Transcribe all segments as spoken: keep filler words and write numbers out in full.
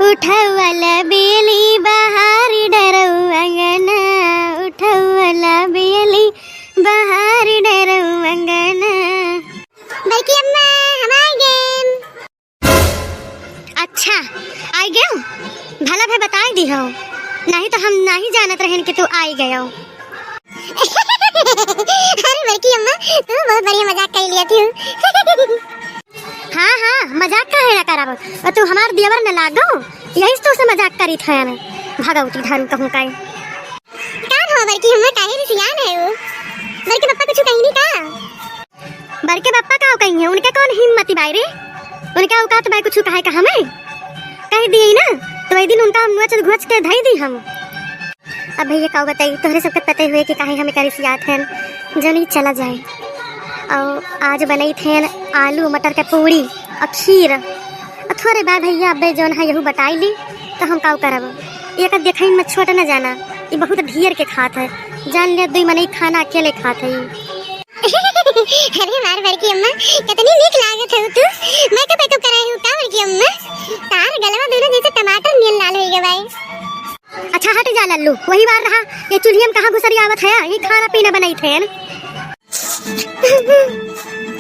उठवला बेली बहार डरऊ अंगना, उठवला बेली बहार डरऊ अंगना। बड़की अम्मा, हम आ गए। अच्छा, आई गयो? भला भे बताई दिहो, नहीं तो हम नहीं जानत रहन कि तू आई गयो। अरे बड़की अम्मा, तू बहुत बढ़िया मजाक कर लिया तू। हाँ, हाँ, मजाक काहे ना करब? और तू हमार देवर न लागो, यही से तोसे मजाक करी थे हमें। भगवती धर्म कहूँ काई। का भवा बड़की अम्मा, काहे रिसियान है वो? बड़के पप्पा कुछ कहीं नहीं का? बड़के पप्पा का कहीं है, उनके कौन हिम्मत बाई रे? उनके औकात बाई कुछ कहे का हमें? कह दिए ना, तो एक दिन उनका नोच घोच के धई दी हम। अब भैया का बताई, तोहरे सबके पते हुए कि काहे हमें का रिसियात हैं, जनी चला जाए। और आज बनई थे आलू मटर के पूड़ी और खीर। और थोड़े बाद भैया अबे जौन है यहू बटाई ली, तो हम काऊ करब? ये का देखई में छोट न जाना, ये बहुत ढेर के खात है। जान ले दुई मनई खाना अकेले खात है। अरे हमार बड़की अम्मा, कितनी नीक लागत है तू। मेकअप वेकअप कराई हूँ का बड़की अम्मा? तार गलवा दोनों जैसे टमाटर नियन लाल होई गए भाई। अच्छा हट जा लल्लू, वही बार रहा, ये चूल्हिया में कहाँ घुसरी आवत है, ये खाना पीना बनाई थे ना।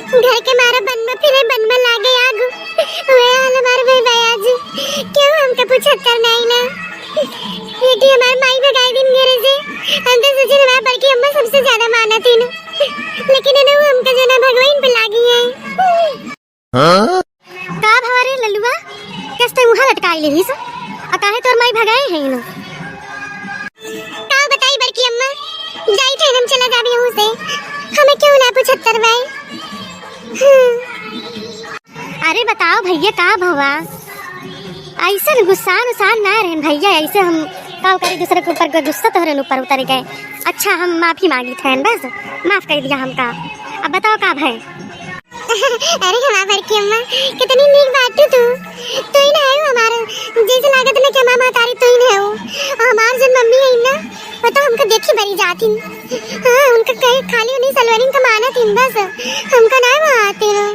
घर के मारे बन में फिरे बन में लागे आग। वे हाल हमार भाई भैया जी, क्यों हमका पूछत कर नहीं ना? बेटी हमार माई भगाई दिन घरे से, हम तो सोचे हमार बड़की अम्मा सबसे ज्यादा मानत ही ना, लेकिन इन्हें वो हमका जो ना भगवान पे लागी है। हाँ? का भवा रे ललुआ, कस्ते मुँह लटकाई लेहिस? आ काहे तोर माई भगाए है इनो? का बताई बड़की अम्मा, जाई थे हम चला जाबे हूँ से, हमें क्यों ना पूछत करवाए? हाँ। अरे बताओ भैया का भवा, ऐसे गुस्सा उस्सा ना रहन भैया, ऐसे हम का करी दूसरे के ऊपर गुस्सा तोहरे ऊपर उतर गए। अच्छा हम माफी मांगी थे बस, माफ कर दिया हमका। अब बताओ का भाई? अरे हमार बड़की अम्मा, कितनी नीक बाटू तू। तू ही ना है हमार, जैसे लागत ना कि हमार महतारी तू ही ना हो। और हमार जन मम्मी है ना, वो तो हमको देखी बड़ी जाती। हाँ, उनका कहे खाली उन्हीं सलवरिन का मानत ही बस, हमका ना वो आती हो।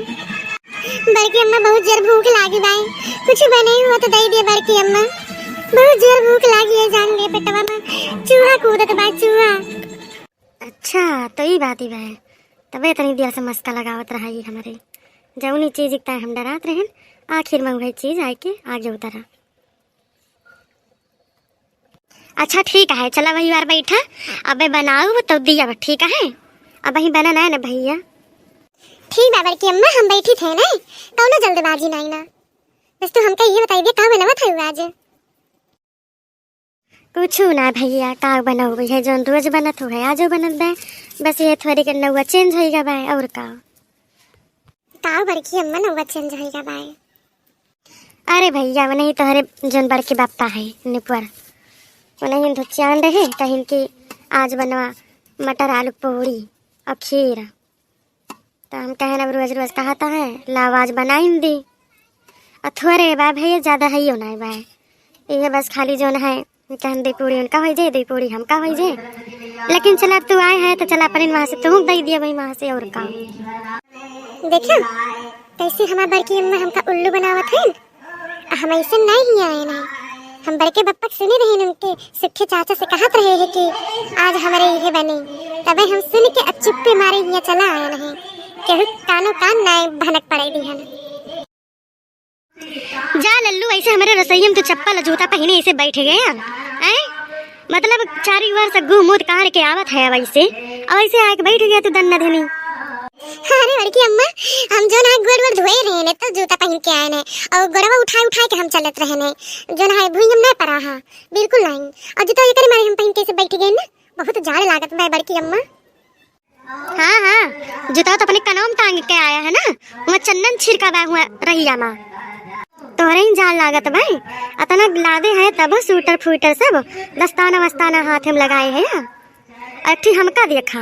बड़की अम्मा बहुत जोर भूख लागी बाई, कुछ बने हुआ तो दे दे बड़की अम्मा, बहुत जोर भूख लागी है जान ले पेटवा में चूहा कूदत बा चूहा। अच्छा, तो ई बात ही बा। तबे इतनी देर से मस्का लगावत रहा ई हमरे। जौनी चीज के ताई हम डरात रहन, आखिर में वही चीज आके आगे उतरा। अच्छा ठीक है, चला वही बार बैठा, अबे बनाऊ तो दिया बा, ठीक है? अब वही बना ना ना भैया। ठीक बा बड़की अम्मा, हम बैठी थे ना, कौनो जल्दबाजी नहीं ना। बस तू हमका ये बताई दे, का बनावत है आज? कुछु ना भैया, का बनउबे है, जौन रोज बनत हो है, आजो बनत बा। बस ये थोड़ी के नौवा चेंज होइगा बा, और का। का बड़की अम्मा नौवा चेंज होइगा बा? अरे भैया, वो नहीं तोहरे जौन बड़के बापा है निपुअर, वो नहीं धुचियान रहे, कहिन कि आज बनवा मटर आलू पूड़ी और खीर। त हम कहन अब रोज रोज कहत है, लाव आज बनाइन दी। आ थोरे बा भैया, ज्यादा हइयो नाई बा। इहे बस खाली जौन है, कहन दुई पूड़ी उनका होई जाए, दुई पूड़ी हमका होई जाए। लेकिन चला अब तू आए है तो चला अपन वहाँ से तू दे दिया भाई वहाँ से, और का। देखा कैसे हमार बड़की अम्मा हमका उल्लू बनावत है। हम ऐसे नहीं ही आए नहीं। हम बड़के बप्पा के सुने रहे उनके सुखे चाचा से कहत रहे हैं कि आज हमारे इहे बने। तबे हम सुन के अब चुप्पे मारे यहाँ चला आए नहीं। केहू कानो कान ना भनक पड़े दिहन। जा लल्लू, ऐसे हमारे रसोई में तू चप्पल जूता पहने ऐसे बैठ गया, हैं? मतलब चारी ओर से गू मूत काढ़ के आवत है वैसे, और ऐसे आके बैठ गया तू दन्ना धनी। अरे बड़की अम्मा, हम जौन है गोड़ वोड़ धोए रहे ने, तो जूता पहन के आए ने, और गोड़वा उठाए उठाए के हम चलत रहे ने, जौन है भुइयम नहीं पड़ा हा, बिल्कुल नहीं। और जूता एकर मारे हम पहन के ऐसे बैठ गए ना, बहुत जाड़ लागत बा बड़की अम्मा। हाँ हाँ, जूता तो अपने कनवा में टांग के आया है ना, वहाँ चंदन छिड़का बा हुआ रहिया मा, तोहरे ही जाड़ लागत बा। अतना लादे है तब सूटर फूटर सब, दस्ताना वस्ताना हाथ में लगाए है। एक ठी हमका देखा,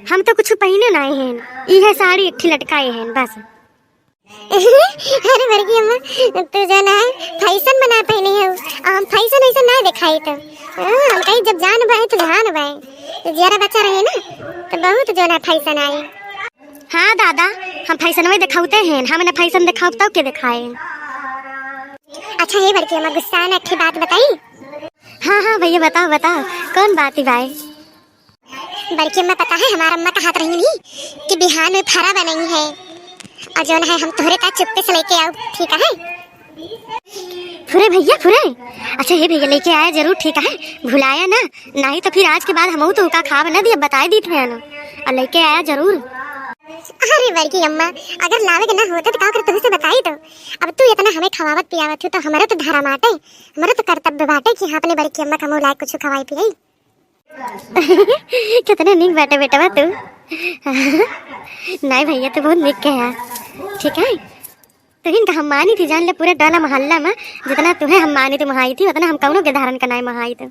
हम तो कुछ पहिने नाई हैं, इहे साड़ी एक ठी लटकाए हैं बस। अरे बड़की अम्मा, तू जौन है फैशन बना पहने हो, हम फैशन वैसन ना दिखाई तो। हाँ, हम कहीं जब जान बाय तो जान बाय, तो जरा बच्चा रहे ना, तो बहुत जौन है फैशन आए। हाँ दादा, हम फैशन में दिखाते हैं, हम ना फैशन दिखाओ तो के दिखाए। अच्छा हे बड़की अम्मा, गुस्सा ना, एक ठे बात बताई? हाँ, हाँ भैया, बताओ, बताओ, कौन बात ही भाई? बड़की अम्मा, पता है, हमार अम्मा कहत रही कि बिहान में फरा बनई है, और जौन है, हम तोहरे का चुप्पे से लेके आऊ, ठीक है? फुरे भैया, फुरे। अच्छा हे भैया, लेके आया जरूर, ठीक है? भुलाया ना, नहीं तो फिर आज के बाद हमहू तो का खाब ना दिया, बताई दीत है ना, और लेके आया जरूर। अरे बड़की अम्मा, अगर लावे के ना होते तो का कर तुमसे बताई तो। अब तू इतना हमें खवावत पियावत हो तो हमारा तो धर्म बाटे, हमारा तो कर्तव्य बाटे कि हाँ, अपने बड़की अम्मा का मुँह लायक कुछ खवाई पियाई। कितना नीक बाटे बेटवा तू। नहीं भैया, तू बहुत नीक कहा, ठीक है? तुहिन का हम मानी थी, जान ले, पूरे टोला मोहल्ला में जितना तुहे हम मानी थी, मोहाई थी, उतना हम कौनो के धारन का नहीं मोहाई थी।